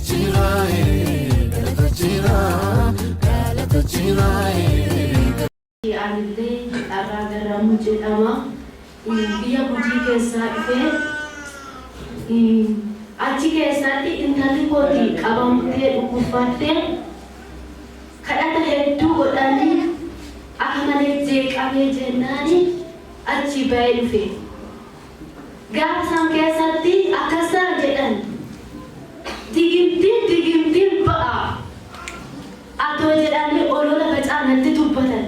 jira, galata jira, galata jira. Anillee Dharraa Garramuu jedhama. Biyya Gujii keessaa dhufee achi keessatti intalli kooti qabamtee dhukkubfattee kadhata hedduu godhanii akka malee jeeqamee jennaani achi ba'ee dhufe. Gaafa san keessatti akkas jedhan, digimtiin digimtiin ba'a. Atoo jedhanii olola bacaa natti dubbatan.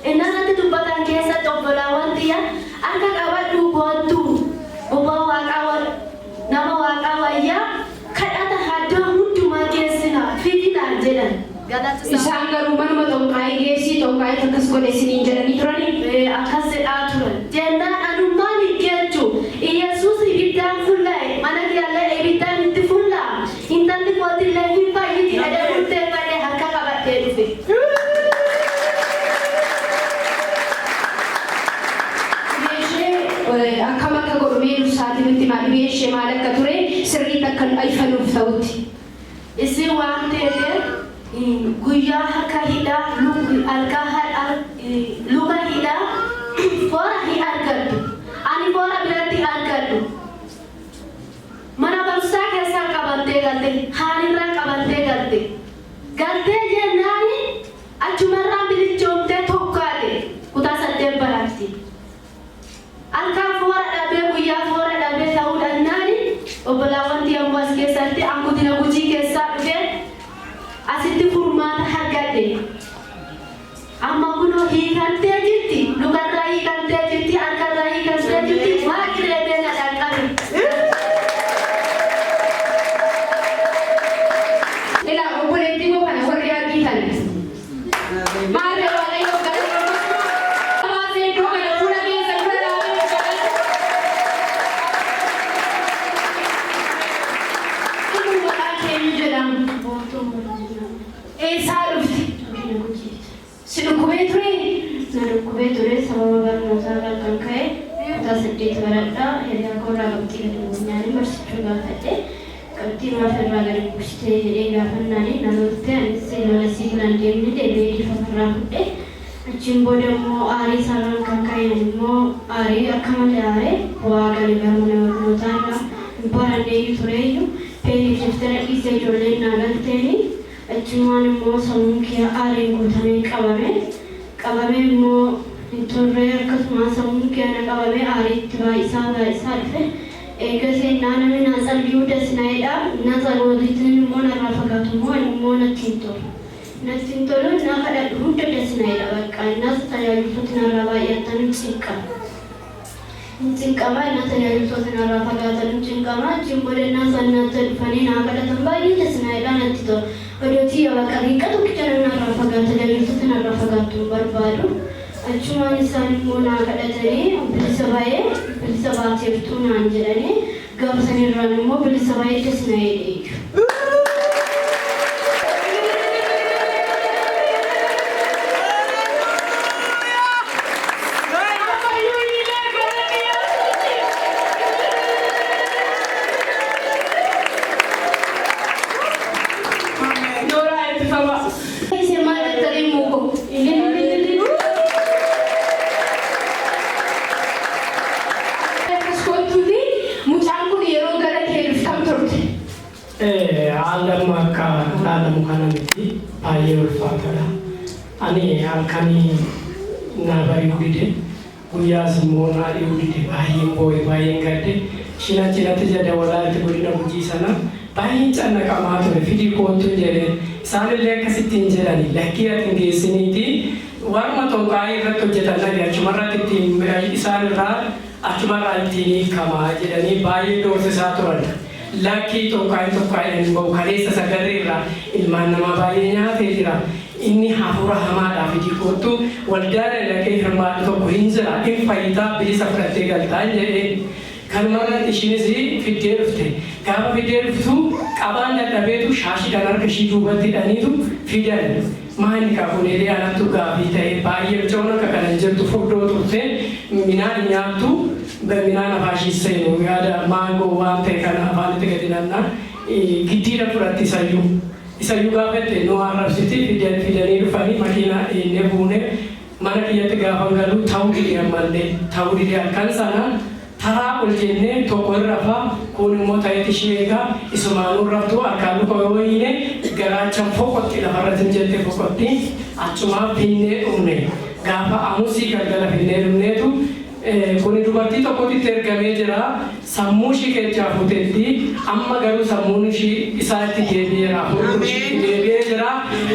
Innaa natti dubbatan keessatti obbolaawwan tiyya harka qabadhuu koottu bobaa waaqaa nama waaqaa wayyaa kadhata haddoo hundumaa geessina fidinaan jedhan. Isaan garuu manuma xonqaayii geessii xonqaayitu akkas godhe isiniin jedhanii turanii? Ee, akkas jedhaa turan. Jennaan anummaan hin geechu. Iyesuus ibiddaan fulla'e mana kiyyallee ibiddaan itti fulla'a. Intalli kootillee hin fayyiti jedhee murteeffadhee harka qabadhee dhufe. Dhibee ishee akkam akka godhu mee dursaatii nutti himaa, dhibeen ishee maal akka ture sirriitti akka ifa nuuf ta'utti. Isin waan teete guyyaa harka hidhaa harka luka hidhaa foora hin argadhu. Ani foora biratti argadhu. Mana barumsaa keessaa qabantee galte, haanirraa qabantee galte. Galtee jennaani achumarraa bilichoomtee tokkaate kutaa 8 baratti. Halkan foora dhabee guyyaa foora dhabee ta'uu dhannaani obbolaawwan tiyammoo as keessatti an godina Gujii keessaa dhufee asitti furmaata argadhe. Amma kunoo hiikamtee jirti, lukarraa hiikamtee jirti, harkarraa hiikamtee jirti, waaqni reebee na dhaqqabe. Ilaa obboleettii koo kana warri argitan. Maarree Waaqayyoof galata baasee iddoo kana fuula keessa dura dhaabee galata. Kun maqaa keenyu jedhama? Boontuu Moolaa. Eessaa dhufte? Godina Gujiiti. Si dhukkubee ture? Na dhukkubee ture, sababa barnootaa irraa kan ka'e kutaa 8 baradhaa hiriyaa koo irraa qabxii gadi buufnaanii barsichuu gaafadhe. Qabxii maaf irraa gadi buustee jedhee gaafannaani na lolte, anis lola sii biraan deemne deebi'ee dhiifama irraa fudhe. Achiin booda immoo aarii isaarraan kan ka'e ani immoo aarii akka malee aaree bu'aa gale gara mana barnootaa irraa hin baranneeyyuu tureeyyuu peeniif daftara dhiisee ijoolleen naa galteeni achumaan immoo sammuun kiyya aariin guutamee qabame. Qabamee immoo hin turre, akkasumaan sammuun kiyya na qabamee aariitti baay'isaa baay'isaa dhufe. Eegasii ennaa namni naa tsalliyuu das na jedha, ennaa tsalootiitiin immoo narraa fagaatu immoo ani immoo natti hin tolu. Natti hin tolu, ennaa kadhadhu hunda das na jedha bakka. Ennaa tajaajiltooti narraa baay'atan hin cinqama. Hin cinqama, ennaa tajaajiltooti narraa fagaatan hin cinqama. Achiin booda ennaa isaan natti dhufanii naa kadhatan baay'ee das na jedha, natti tola. Odoo tiyya bakka riiqa tokkicha namni narraa fagaatu, tajaajiltooti narraa fagaattu hin barbaadu. Achumaan isaan immoo naa kadhatanii bilisa ba'ee, bilisa baateertuu naan jedhanii, gaafa sanirraan immoo bilisa ba'ee das na jedhe iyyuu. Ammayyuu illee galanni Yesuusiif. Nooraa eebbifamaa. Isin maal jettanii muukoo? Akkas kottuuti mucaan kun yeroo gara kee dhufe kam turte? Haalli amma akka ilaalamu kana miti, baay'ee ulfaataadha. Ani halkanii naa bari'uu dide, guyyaas immoo naa dhi'uu dide, baay'een boo'e, baay'een gadde. Ishiin achi natti jadawalaa itti godina Gujii sana baay'een cannaqamaa ture. Fidii koottuun jedheen. Isaanillee akkasitti hin jedhani. Lakkii ati hin geessiniitii warma xonqaayii irratti hojjetan dhaqi achumarratti ittiin isaan irraa achumarraa ittiin hiikama jedhanii baay'ee doorsisaa turan. Lakkii xonqaayiin xonqaayiidhaan hin ba'u, kaleessa sagarri irraa ilmaan namaa baay'ee nyaatee jira. Inni hafuura hamaadhaa fidii koottu waldaan ani dhaqee hirmaadhu tokko hin jira, in fayyitaa, bilisa fudhattee galtaa jedheen. Kanuma irratti ishiinis fiddee dhufte. Gaafa fiddee dhuftu qabaan dadhabeetu shaashiidhaan harka ishii duubatti hidhaniitu fidan. Maali kaa kun jedhee anattu gaafii ta'e, baay'ee mucayoon akka kana hin jirtu, furdoo turte, minaan hin nyaattu, minaan afaan ishii seenu yaada maangoo waan ta'e kana afaanitti gadi nanna. Giddiidha fudhatti isayyuu. Isayyuu gaafette nu arrabsiti fidanii dhufanii makiinaa dhiinnee buune mana kiyyatti gaafa galu ta'uu dide ammallee ta'uu dide halkan sana taraa ol jennee tokko irra rafaa kun immoo ta'eeti ishee eegaa isumaanuu raftuu harkaan luka yoo hiine garaacha foqotti lafarratti hin jette foqotti achumaa finnee dhumne gaafa amusii galgala finnee dhumneetu kuni dubartii tokkotti ergamee jira sammuu ishii keessaa fuutetti amma garuu sammuun ishii isaatti deebi'eera hafuurri ishii deebi'ee jira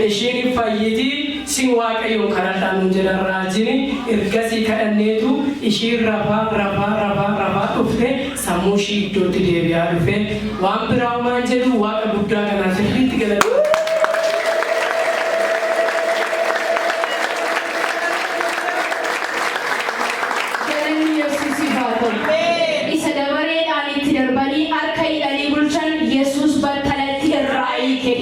ishiin fayyiti sin waaqayyoon kadhadhaa nuun jedhan raajini ergasii kadhanneetu ishiin rafaa rafaa rafaa rafaa dhufte sammuu ishii iddootti deebi'aa dhufe waan biraa waan jedhu waaqa guddaa kanaa sirriitti galata. Galanni Yesuusiif haa ta'u. Isa dabareedhaan itti darbanii harka hidhanii bulchan Yesuus battalatti irraa hiike.